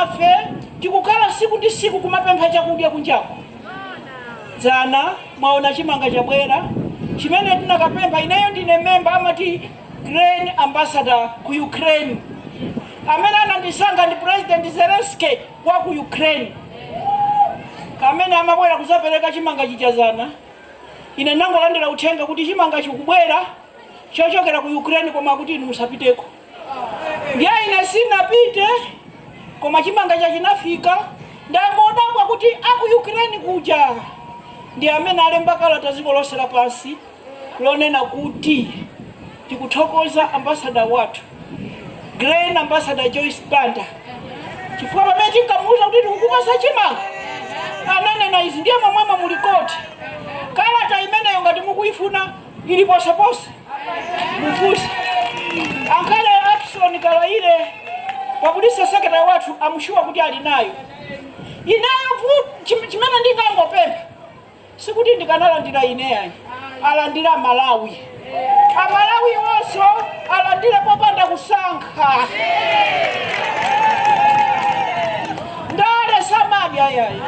Enafe tikukhala siku ndi siku kumapempha chakudya kunjako. Dzana mwaona chimanga chabwera chimene tinakapempha. Ineyo ndine memba, amati grain ambassador ku Ukraine. Amene anandisankha ndi President Zelensky wa ku Ukraine, amene amabwera kuzapereka chimanga chija dzana. Ine nangolandira uthenga kuti chimanga chikubwera chochokera ku Ukraine, koma kuti inu musapiteko. Ndiye ine sinapite, koma chimanga chachinafika. Ndangodabwa kuti aku Ukraine kuja ndi amene alemba kalata dziko lonse lapansi lonena kuti tikuthokoza ambassador wathu, grain ambassador Joyce Banda, chifukwa pamene tinkamuuza kuti tikukupasa chimanga ananena izi. Ndiye momwemo muli koti kalata imeneyo ngati mukuyifuna ili posepose, mufunse ankhale Ackson Kalaile, publicity secretary wathu, am sure kuti ali nayo. Ineyo chimene ndingangopempha, sikuti ndikanalandira ineyayi, alandira Malawi, Amalawi onso alandire popanda kusankha. Ndale samadya yayi.